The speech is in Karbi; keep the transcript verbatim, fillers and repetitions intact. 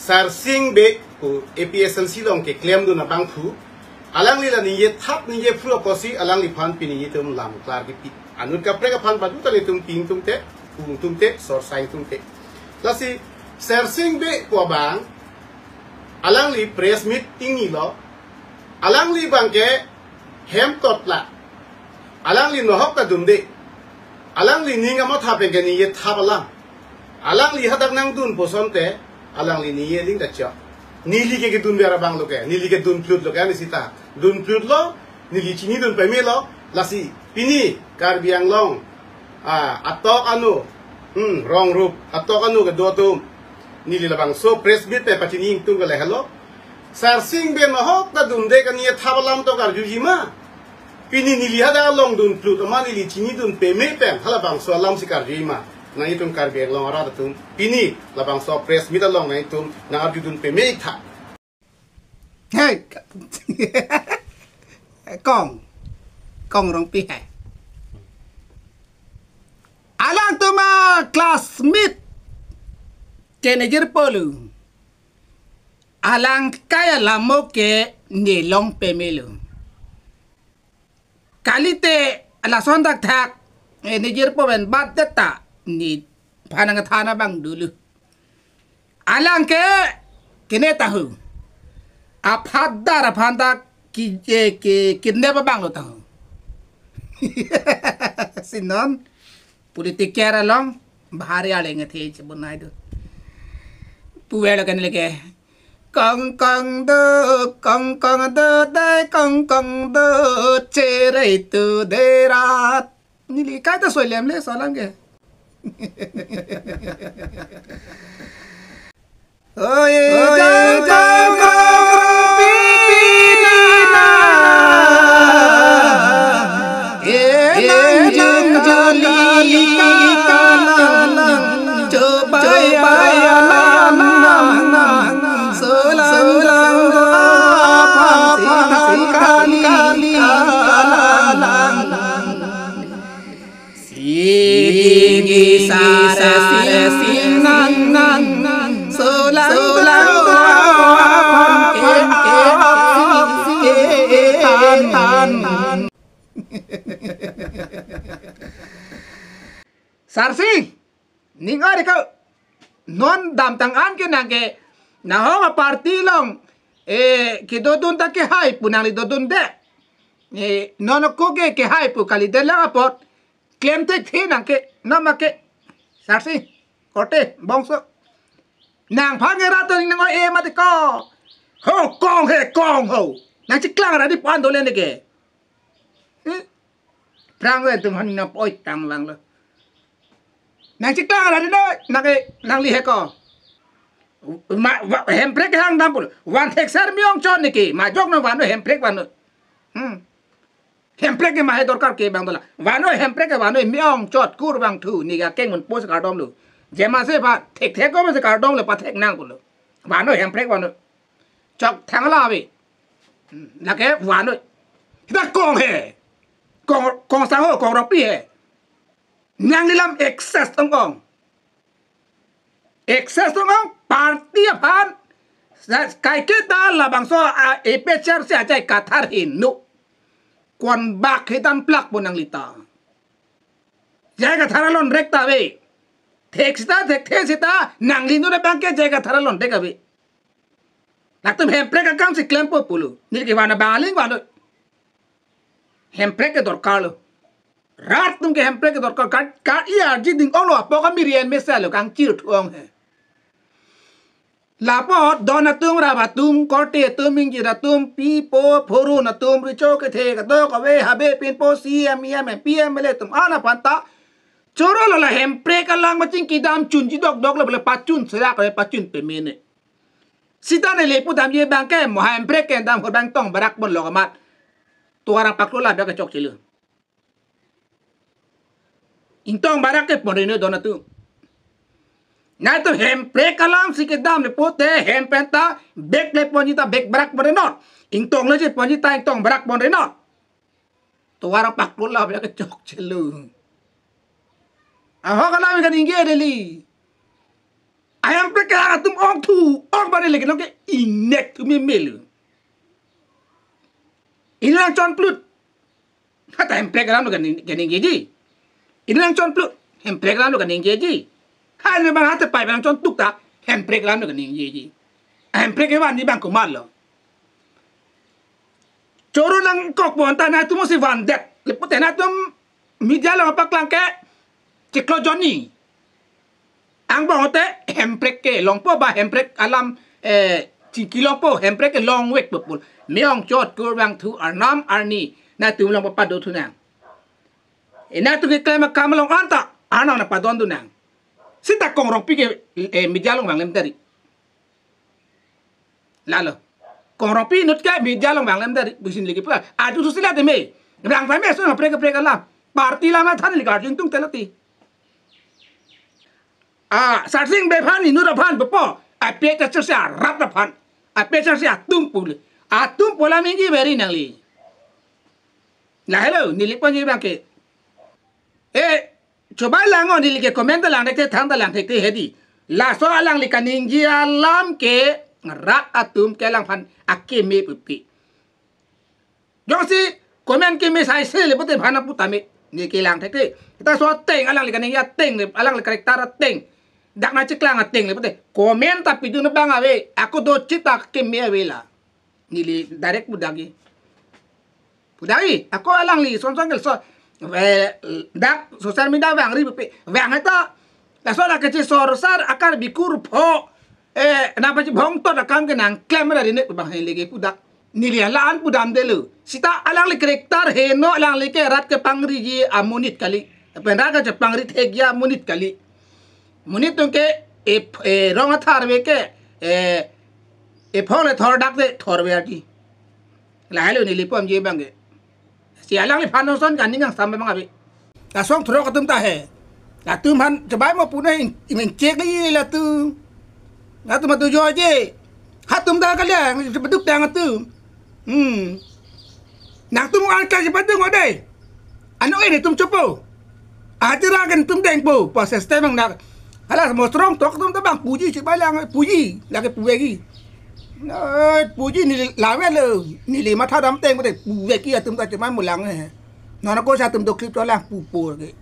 Sarsing Bey pu A P H L C along keklemdun abangphu, alangli la ningje thap ningje phu apotsi alangliphan pini nelitum lam klar kipi. Anut kaprek aphan padu ta nelitum ping tumte, pung tumte, sorsai tumte. Lasi Sarsing Bey pu abang, alangli press meet ingnilo, alangli abangke hem totla. Alangli nohok ta dunde. Alangli ning amatha pen ke ningje thap alam. Alangli hadak nangdun pusonte, alangli ningje aling ta chok. Neli ke kedun ber abang lo ke, neli ke dun plut lo ke, ani sita. Dun plut lo, neli chinidun pemelo, lasi pini Karbi Anglong, ah, atok anu, hmm, rong rup, atok anu kedo atum. Neli labangso press meet pen pachini ingtung ke lahelo. Sarsing Bey nohok ta dunde ke ningje thap alam ta karjuji ma. Pini neli hadak along dun plut ma, neli chinidun peme pen halabangso alam si karjuji ma. Nanglitum Karbi Anglong arat atum, pini labangso press meet along nanglitum nangarjudun peme ik tha. Hey, Kong, Kong Rongpi hai. Alangtum a classmate ke nejirpo lo. Alang kai alam mo ke nelong pemelo. Kalite lason thakthak, eh, nejirpo pen bat det ta, nephan nangthan abang dolo. Alang ke kene tahu. Aphadar aphan ta ki, eh, ki, kidnap abang lo tahu. Si non politiker along bahari aleng the chebun nai do. Puwe lo kan leke. Kong kong do, kong kong do, dai kong kong do, cherai tu derat. Neli kai ta soi lem le solang ke. Oye, oye, jang jang pina. Enang jang jali kalang, cobai alam, solang lang do aphan si kali kalang. Sigi sare sinang nang, solang lang do aphan ke ke si ke tan. Sarsing, ning ari ko non damtang an ke nang ke nahong a party along, eh, kedodun ta kehai pu nangli dodunde. Eh, non ko ke kehai pu kalidet lang apot klem thekthe nang ke, nama ke. Sarsing, korte, bongso. Nangphan ngerat to ning nang-oi e mati ko. Ho, Kong he, Kong ho. Nangcheklang ra di pan dolen ke. Hmm? Prang le tum han nap oi tang lang lo. Nangcheklang ra di no, nang ke, nangli he ko. Ma, wa, Hemprek hang dam pulo. Van thekser mi-ong chot neke. Majok no vano Hemprek vano. Hmm. Hemprek ke mahe dorkar ke bang dola. Vano Hemprek ke vano mi-ong chot kur bang thu ni ga keng mun pos kardom lo. Jema se ba thek thek ko se kardom lo pathek nang pulo. Vano Hemprek vano. Chok thang la ave. Hmm, lake vano. Hita Kong he. Kong, Kong sang ho, Kong Rongpi he. Nangli lam excess tong ong. Excess tong ong party aphan. Sa-, kaiketa labangso a A P H L C ajai kathar hinu. Kon bak hitan plak po nangli ta. Jai kathar alon rek ta ave. Thek sita, thekthe sita, nangli nu na bangke jai kathar alon rek ave. Latum Hemprek akam si klempo pulo. Neli ke vana bang aling vano. Hemprek ke dorkar lo. Rat atum ke Hemprek ke dorkar. Ka, ka-i arji ding ong lo apok kami rian mesa lo kangchir thu ong he. Lapu don atum, rap atum, korte atum, ingjir atum, pipo, phurun atum, recho kethe, kadokave, habe, pinpo, C M, E M, M P, M L A atum, ana panta. Choro lo la Hemprek alang maching kedam chunji dokdok lo bole pachun serak le pachun pemene. Sita neli pu damji bangke mo Hemprek ke dam ho bang tong barak bon lo kamat. Tuara paklo la bak chokche lo. Ingtong barak ke pon reno don atum. Nai to Hemprek alam si kedam le pote hem pen ta bek le ponji ta bek barak pon reno. Ingtong le je ponji ta ingtong barak pon reno. Tuara paklo la bak chokche lo. Ahok alam kan ingge deli. Ahemprek ke atum ong thu, ong Lagi nong ke inek tu meme lo. Inut nangchonplut. Hata Hemprek alam lo kaning, kaningjeji. Inut nangchonplut. Hemprek alam lo kaningjeji. Hal memang hata pai bang chontuk ta. Hemprek alam lo kaningjeji. Hemprek evan ni bang komatlo. Choro nangkok bonta nangtum si vandet. Lapulote nangtum media along paklang ke chiklo jonni. Angbong te Hemprek kelongpo ba Hemprek alam, eh, chingki longpo, Hemprek kelongvek bepul. Me-ong chot kurvangthu arnam arni nangtum along papadothu nang. Eh, nangtum keklem akam along anta arnam nangpadondun nang. Sita Kong Rongpi ke, eh, media along vanglem tari. Lalo. Kong Rongpi inut ke media along vanglem tari, busin lagi pula. Adu susila teme. Rang tame so Hemprek Hemprek alam. Party alam than lagi arjun tung telati. Ah, Sarsing Bey aphan inut aphan bepo. Apek ta chersi arat aphan. Apek chersi atum pule. Atum pula minggi beri nangli. Lahelo, neli pon ji bang ke. Eh, coba lang, oh, neli ke comment ta langthekte, than ta langthekte hedi. Laso alangli kaningje alam ke rat atum ke alangphan akeme pupi. Jongsi comment keme sai se lapulote aphan apu tame. Neli ke langthekte. Kita so ateng, alangli kaningje ateng le, alangli character ateng. Dak nangcheklang ateng lapulote comment ta pidun abang ave. Ako do chita keme ave la. Neli direct pu dagi. Pu dagi, ako alangli, son son kelso. Eh, dak social media vangri pupi. Vang eta. Laso la keche sorsar akar bikur pho. Eh, nangpachibhong tot akam ke nangklem ra rine bang hei legi pu dak. Neli alan pu damdelo. Sita alangli character heno, alangli ke rat kepangriji amonit kali. Pen rat kachepangri thekji amonit kali. Monit atum ke, eh, eh, rong athar ave ke, eh, ephong le thor dak te thor ave arji. Lahelo neli pon ji bang ke. Si alangliphan son kaning kangsam bang ave. Lason thurok atum ta he. Latum aphan chebai mo pune in, in chek lagi latum. Latum atu joje. Hatum ta kaliang, beduk tang atum. Hmm. Nangtum angka si padung ode. Ano ini tum chopo. Ati ra kan tum dengpo. Proses temang nak. Hala mo strong tok tum tabang puji si balang puji. Lagi puji. Na puji neli lawe lo. Neli matha dam teng pu de puji atum ta cuma mulang eh. Nona ko sa tum do clip to lang pupo ke.